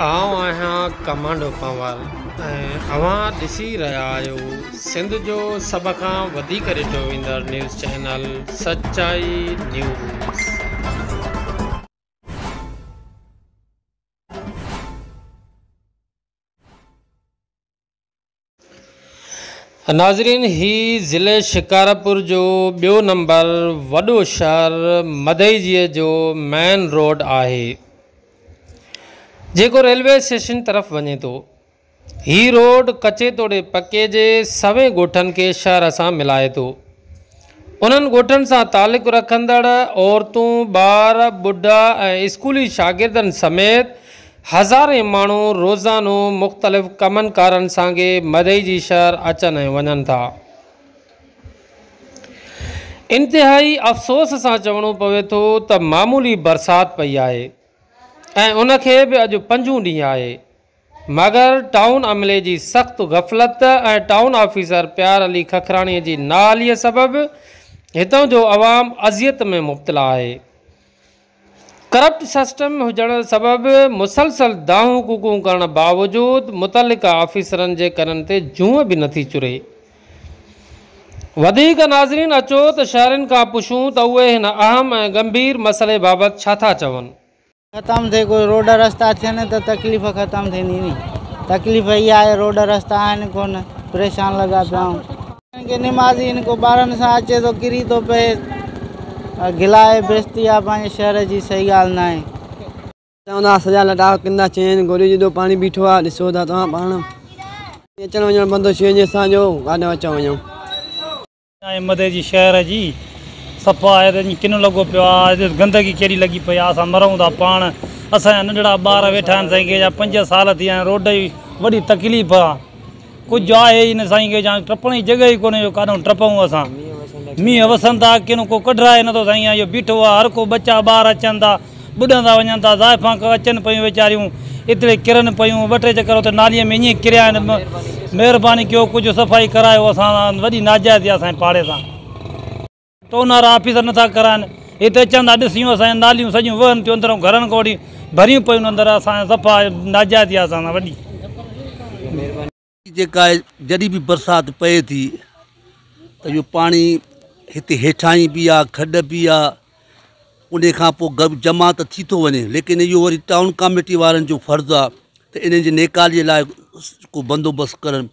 آئون آهيان ڪمانڊو پنهور ۽ اوهان ڏسي رهيا آهيو سنڌ جو سڀ کان وڌيڪ ڏٺو ويندڙ نيوز چينل سچائي نيوز. ناظرين هي ضلعي شڪارپور جو ٻيو نمبر وڏو شهر مدئجي جو مين روڊ آهي جيڪو ريلوي اسٽيشن طرف وڃي ٿو. هي روڊ ڪچي توڙي پڪي جي سوين ڳوٺن کي شهر سان ملائي ٿو. انهن ڳوٺن سان تعلق رکندڙ عورتون، ٻار، ٻڍا ۽ اسڪولي شاگردن سميت هزارين ماڻهو روزانو مختلف ڪمن ڪارن سانگي مدئجي شهر اچن ۽ وڃن ٿا. انتهائي افسوس سان چوڻو پوي ٿو ته معمولي برسات پئي آهي ۽ ان کي به اڄ پنجون ڏينهن آهي مگر ٽائون عملي جي سخت غفلت ۽ ٽائون آفيسر پيار علي ککراڻي جي نااهلي سبب هتان جو عوام اذيت ۾ مبتلا آهي. ڪرپٽ سسٽم هجڻ سبب مسلسل دانهون ڪوڪون ڪرڻ باوجود متعلقه آفيسرن جي ڪنن تي جونء به نٿي چري. وڌيڪ ناظرين اچو ته شهرين کان پڇون ته اهي هن اهم ۽ ڳنڀير مسئلي بابت ڇا ٿا چون. ختم ٿئي ڪوئي روڊ رستا ٿين ته تڪليف ختم ٿيندي ني تڪليف اها آهي روڊ رستا آهن ڪونه پريشان لڳا پيا آهيون ڪي نمازي هن ڪو ٻارن سان اچي ٿو ڪري ٿو پئي گلائي بيستي آ پنهنجي شهر جي صحيح ڳالهه ناهي. چوندا سڄا لٽا ڪندا چين گوڏي جيڏو پاڻي بيٺو آ ڏسو ٿا توهان پاڻ اچڻ وڃڻ بند ٿي وڃي اسان جو ڪاڏي اچون وڃون. ۽ مدئجي شهر جي صفا آهي ته ڪن لڳو پيو آهي گندگي ڪيڏي لڳي پئي آهي اسان مرون ٿا پاڻ اسان جا ننڍڙا ٻار ويٺا آهن سائين ڪنهن جا پنج سال ٿي ويا آهن روڊ جي وڏي تڪليف آهي ڪجهه آهي ئي نه سائين ڪنهن جا ٽپڻ جي جڳهه ئي ڪونهي جو ڪاڏئون ٽپون اسان مينهن وسن ٿا ڪن ڪو ڪڍرائي نٿو سائين اهو بيٺو آهي هر ڪو ٻچا ٻار اچن ٿا ٻڏندا وڃن ٿا، زائفان اچن پيون ويچاريون ايتري ڪرن پيون، ٻه ٽي چڪر اتي ناليء ۾ ائين ڪريا آهن، مهرباني ڪيو ڪجهه صفائي ڪرايو اسان سان وڏي ناجائزي آهي اسان جي پاڙي سان. ٽونر آفيسر نٿا ڪرائن، هتي اچن ٿا ڏسيون اسان جون ناليون سڄيون وهن ٿيون اندرون گهرن کان وٺي ڀريون پيون اندر اسان صفا ناجائزي آهي اسان سان وڏي. جيڪا جڏهن به برسات پئي ٿي ته اهو پاڻي هتي هيٺان ئي به آهي کڏ به آهي ان کان پوء گب جمع ته ٿي ٿو وڃي ليڪن اهو وري ٽائون ڪاميٽي وارن جو فرض آهي ته انهن جي نيڪالي جي لاء ڪو بندوبست ڪرن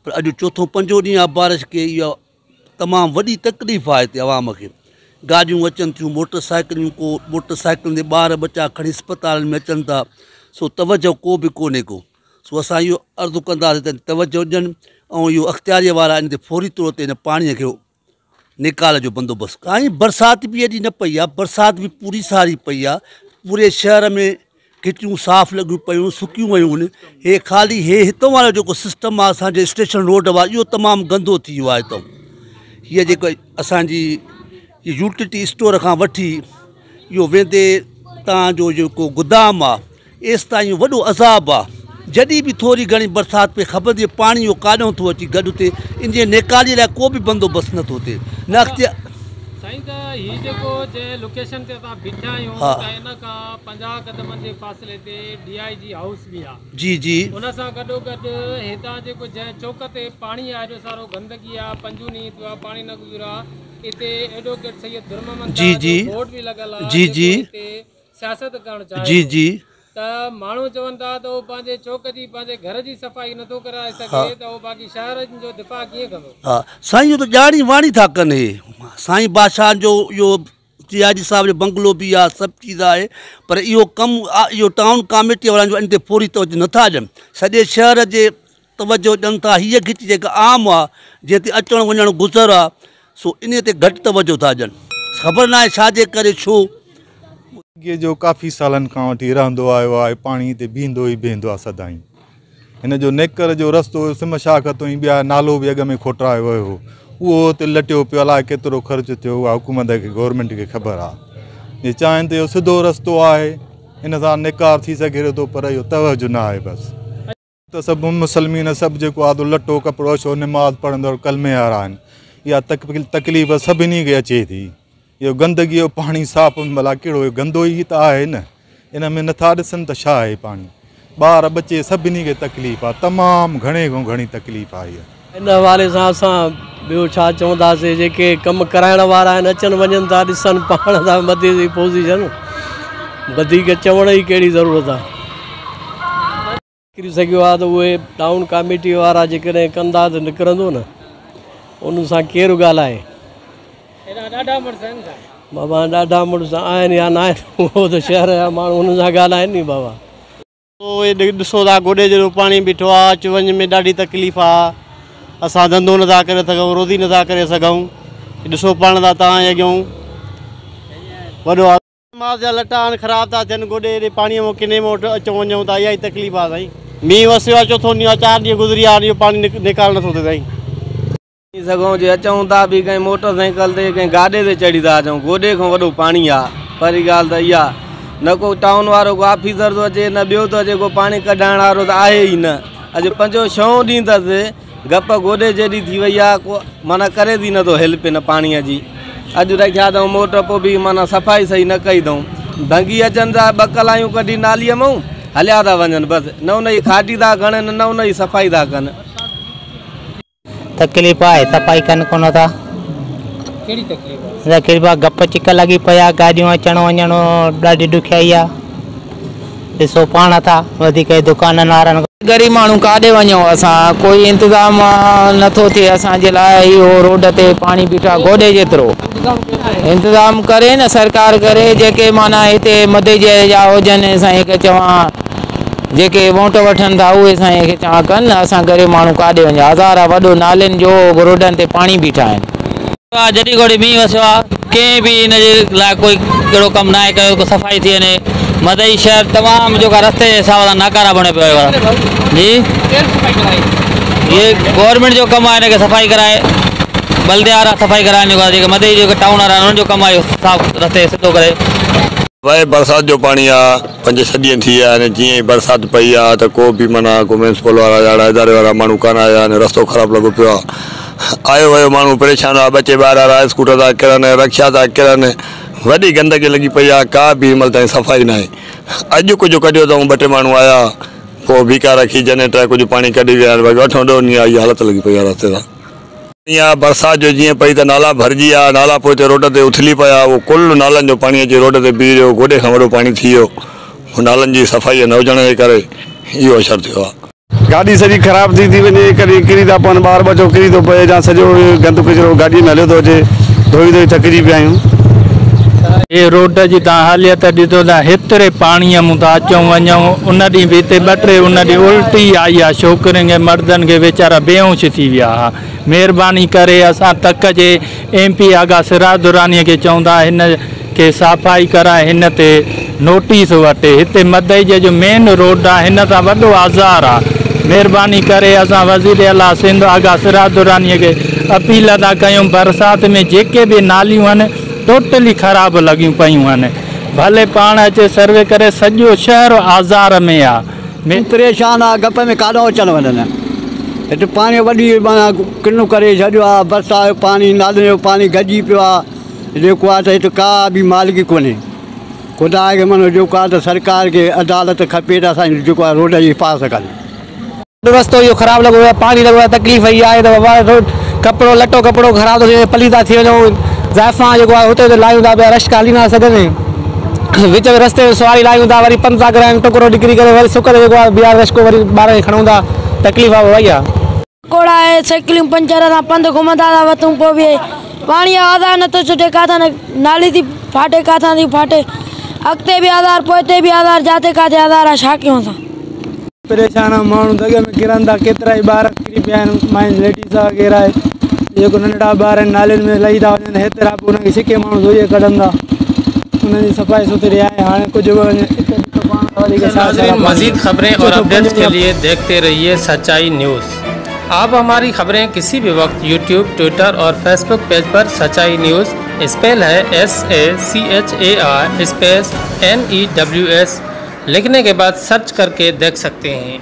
پر اڄ چوٿون پنجون ڏينهن آهي بارش کي اها تمام وڏي تڪليف آهي هتي عوام کي گاڏيون اچن ٿيون موٽر سائيڪليون ڪو موٽر سائيڪلن تي ٻار ٻچا کڻي اسپتالن ۾ اچن ٿا سو توجه ڪو به ڪونهي ڪو سو اسان اهو عرض ڪنداسين ته توجهه ڏين ۽ اهو اختياريء وارا ان تي فوري طور تي ان پاڻيء کي نيڪال جو بندوبست ڪن. ۽ برسات به ايڏي نه پئي آهي، برسات به پوري ساري پئي آهي، پوري شهر ۾ گهٽيون صاف لڳيون پيون سڪيون ويون آهن، هي خالي هي هتان وارو جيڪو سسٽم آهي اسان جي اسٽيشن روڊ وارو اهو تمام گندو ٿي ويو آهي هتان هيء جيڪو اسان جي يوٽيلٽي اسٽور کان وٺي اهو ويندي تان جو جيڪو گدام آهي ايستائين وڏو عذاب آ. جڏهن به ٿوري گهڻي برسات پئي خبر ٿئي پاڻي اهو ڪاڏهون ٿو اچي گڏ اتي ان جي نيڪالي لاء ڪو به بندوبست نه ٿو ٿئي نه اختيار. سائين ته هي جيڪو جنهن لوڪيشن تي اسان بيٺا آهيون ته ان کان 50 قدمن جي فاصلي تي ڊي I جي هائوس به آ. جي جي. ان سان گڏو گڏ هتان جيڪو جنهن چوڪ تي پاڻي آ ايڏو سارو گندگي آ پنجون ڏينهن ٿيو آ پاڻي نه گذريو آ اتي ايڊووڪيٽ سيد درمحمد شاهه جو بورڊ به لڳل آ جيڪو هتي سياست ڪرڻ چاهي جي ٿو جي. ته ماڻهو چون ٿا ته هو پنهنجي چوڪ جي پنهنجي گهر جي صفائي نٿو ڪرائي سگهي ته هو باقي شهر جو دفاع ڪيئن ڪندو. ها سائين اهو ته ڄاڻي واڻي ٿا ڪن هي سائين بادشاهن جو اهو ڊي I جي صاحب جو بنگلو به آ سڀ چيز آهي پر اهو ڪم اهو ٽائون ڪاميٽي وارن جو ان تي فوري توجه نٿا ڏين سڄي شهر جي توجه ڏين ٿا هيء گهٽي جيڪا عام آ جنهن تي اچڻ وڃڻ گذر آ سو انهيء تي گهٽ توجه ٿا ڏين خبر ناهي ڇا جي ڪري ڇو. گندگيء جو ڪافي سالن کان وٺي رهندو آيو آهي پاڻي هتي بيهندو ئي بيهندو آهي سدائين هن جو نيڪر جو رستو سم شاخ تائين ٻيا نالو به اڳ ۾ کوٽرايو ويو هو اهو هتي لٽيو پيو الاء ڪيترو خرچ ٿيو اها حڪومت کي گورنمينٽ کي خبر آهي جي چاهين ته اهو سڌو رستو آهي ان سان نيڪار ٿي سگهي ٿو پر اهو توجه نه آهي بس. ته سڀ مسلمين سڀ جيڪو آدو لٽو ڪپڙو اڇو نماز پڙهندڙ ڪلمي وارا آهن اها تڪليف سڀني کي اچي ٿي اهو گندگي جو پاڻي صاف ڀلا ڪهڙو اهو گندو ئي ته آهي نه ان ۾ نٿا ڏسن ته ڇا آهي پاڻي ॿार बचे सभिनी खे तकलीफ़ आहे, तमामु घणे खां घणी तकलीफ़ आहे। इन हवाले सां असां ॿियो छा चवंदासीं, जेके कमु कराइण वारा आहिनि अचनि वञनि था, ॾिसनि पाण था मथे जी पोज़ीशन, वधीक चवण जी कहिड़ी ज़रूरत आहे। निकिरी सघियो आहे त उहे टाउन कमेटी वारा जेकॾहिं कंदा त निकिरंदो न, उन सां केरु ॻाल्हाए? बाबा ॾाढा मुड़ुस आहिनि या न आहिनि, उहो त शहर जा माण्हू हुननि सां ॻाल्हाइनि नी बाबा। ॾिसो था गोॾे जेॾो पाणी बीठो आहे, अचु वञ में ॾाढी तकलीफ़ आहे, असां धंधो नथा करे सघूं, रोज़ी नथा करे सघूं। ॾिसो पाण था तव्हां अॻियां वॾो मास जा लटा आहिनि, ख़राबु था थियनि, गोॾे एॾे पाणीअ मां किने मां अचूं वञूं था, इहा ई तकलीफ़ आहे साईं। मींहुं वसियो आहे, चोथों ॾींहुं आहे, 4 ॾींहं गुज़री विया आहिनि, इहो पाणी निकाल नथो थिए साईं। सघूं जे अचूं था बि कंहिं मोटरसाइकिल ते कंहिं गाॾे ते चढ़ी था अचूं, गोॾे खां वॾो पाणी आहे। पर ॻाल्हि त इहा न को टाउन वारो को ऑफिसर थो अचे न ॿियो थो अचे, को पाणी कढाइण वारो त आहे ई न। अॼु 5 6 ॾींहुं अथसि, गप गोॾे जेॾी थी वई आहे, को माना करे थी नथो हेल्प हिन पाणीअ जी। अॼु रखिया अथऊं मोटर, पोइ बि माना सफ़ाई सही न कई अथऊं। भंगी अचनि था, 2 कलायूं कढी नालीअ मां हलिया था वञनि, बसि न उनजी खाटी था खणनि न उनजी सफ़ाई था कनि। तकलीफ़ आहे, सफ़ाई कनि कोन था। कहिड़ी तकलीफ़ आहे? तकलीफ़ आहे, गप चिक लॻी पई आहे, गाॾियूं अचणु वञणु ॾाढी ॾुखियाई आहे। ॾिसो पाण था वधीक दुकाननि वारनि। ग़रीब माण्हू काॾे वञूं असां, कोई इंतज़ामु नथो थिए असांजे लाइ। इहो रोड ते पाणी बीठो आहे गोॾे जेतिरो, इंतज़ामु करे न सरकार करे। जेके माना हिते मदे जा हुजनि साईं खे चवां, जेके वोट वठनि था उहे साईं खे चवां कनि, असां ग़रीब माण्हू काॾे वञूं? हज़ारा वॾो नालियुनि जो रोडनि ते पाणी बीठा आहिनि। जॾीं घड़ी मींहुं वसियो आहे, कंहिं बि हिन जे लाइ कोई कहिड़ो कमु न आहे कयो, सफ़ाई थी वञे। मदई शहर तमामु जेको रस्ते जे हिसाब सां नाकारा बणे पियो आहे जी। इहे गवर्नमेंट जो कमु आहे हिनखे सफ़ाई कराए, बलदिया वारा सफ़ाई कराइनि, जेके मदई जेके टाउन वारा आहिनि उन्हनि जो कमु आहे साफ़ रस्ते सिधो करे। भाई बरसाति जो पाणी आहे, 5-6 ॾींहं थी विया आहिनि, जीअं ई बरसाति पई आहे त को बि माना को म्यूनसिपल वारा या इदारे वारा माण्हू कान आया आहिनि, रस्तो ख़राबु लॻो पियो आहे, आयो वियो माण्हू परेशान आहे, बचे ॿार वारा स्कूटर था किरनि, रिक्शा था किरनि, वॾी गंदगी लॻी पई आहे, का बि हिन महिल ताईं सफ़ाई न आहे। अॼु कुझु कढियो अथऊं, 2-3 माण्हू आया, पोइ बीका रखी जनरेटर कुझु पाणी कढी विया आहिनि, भई 8-10 ॾींहं इहा हालत लॻी पई आहे रस्ते सां। ईअं बरसाति जो जीअं पई त नाला भरिजी विया, नाला पोइ हिते रोड ते उथली पिया, उहो कुल नालनि जो पाणी अची रोड ते बीह रहियो, गोॾे खां वॾो पाणी थी वियो। नालनि जी सफ़ाई न हुजण जे करे इहो असरु थियो आहे। गाॾी सॼी ख़राबु थी थी वञे, कॾहिं किरी था पवनि, ॿार बचो किरी थो पए, या सॼो गंदु कचरो गाॾीअ में हलियो थो अचे, धोई धोई थकिजी पिया आहियूं। हे रोड जी तव्हां हालियत ॾिसो था, हेतिरे पाणीअ मां था अचूं वञूं। उन ॾींहुं बि हिते 2-3 उन ॾींहुं उल्टी आई आहे, छोकिरियुनि खे मर्दनि खे वीचारा बेहोश थी विया हुआ। महिरबानी करे असां तक जे MP आगा सिराज दुरानीअ खे चवंदा हिन खे सफ़ाई कराए, हिन ते नोटिस वठे। हिते मदई जे जो मेन रोड आहे हिन सां वॾो आज़ार आहे। महिरबानी करे असां वज़ीर आला सिंध आगा सिराज दुरानीअ खे अपील था कयूं, बरसाति में जेके बि नालियूं आहिनि टोटली ख़राबु लॻियूं पयूं आहिनि, भले पाण अचे सर्वे करे, सॼो शहर आज़ार में आहे, परेशान आहे, गप में काॾो अचनि वञनि। हिते पाणी वॾी माना किनो करे छॾियो आहे, बरसाति जो पाणी नालियुनि जो पाणी गॾिजी पियो आहे, जेको आहे त हिते का बि मालिकी कोन्हे। ख़ुदा खे माना जेको आहे त सरकार खे अदालत खपे त असांजी जेको आहे रोड जी हिफाज़त कनि। रस्तो इहो ख़राबु लॻो आहे, पाणी लॻो आहे, तकलीफ़ इहा आहे त बाबा रोड कपिड़ो लटो कपिड़ो ख़राबु थो थी वञे, पलीता थी वञूं, ज़ाइफ़ा जेको आहे हुते लाहियूं था पिया, रश्क हली नथा सघनि, विच में रस्ते में सवारी लाहियूं था, वरी पंध था करायूं, टुकड़ो निकिरी करे वरी सुक ते जेको आहे बीहार रश्को वरी ॿार खे खणूं था, तकलीफ़ आहे भई आहे। कोड़ा आहे, साइकिलियूं पंचर सां पंधु घुमंदा था वतूं, पोइ बि पाणी आज़ार नथो छुटे, काथां न नाली थी फाटे, काथां थी फाटे, अॻिते बि आज़ार पोइते बि आज़ार, जाते काथे आज़ार आहे, छा कयूं असां? परेशान आहे माण्हू, दॻे में किरनि था, केतिरा ई ॿार किरी पिया आहिनि, माई लेडीज़ वग़ैरह आहे, जेको नंढड़ा ॿार आहिनि नालियुनि में लही था वञनि, हेतिरा पोइ हुनखे छिके माण्हू ज़ोरिए कढंदा, हुनजी सफ़ाई सुथरी आहे। हाणे कुझु मज़ीद खबरें और अपडेट्स के लिए देखते रहिए सच्चाई न्यूज़। आप हमारी खबरें किसी भी वक्त यूट्यूब, ट्विटर और फेसबुक पेज पर सच्चाई न्यूज़, स्पेल है SACHAI space NEWS, लिखने के बाद सर्च करके देख सकते हैं।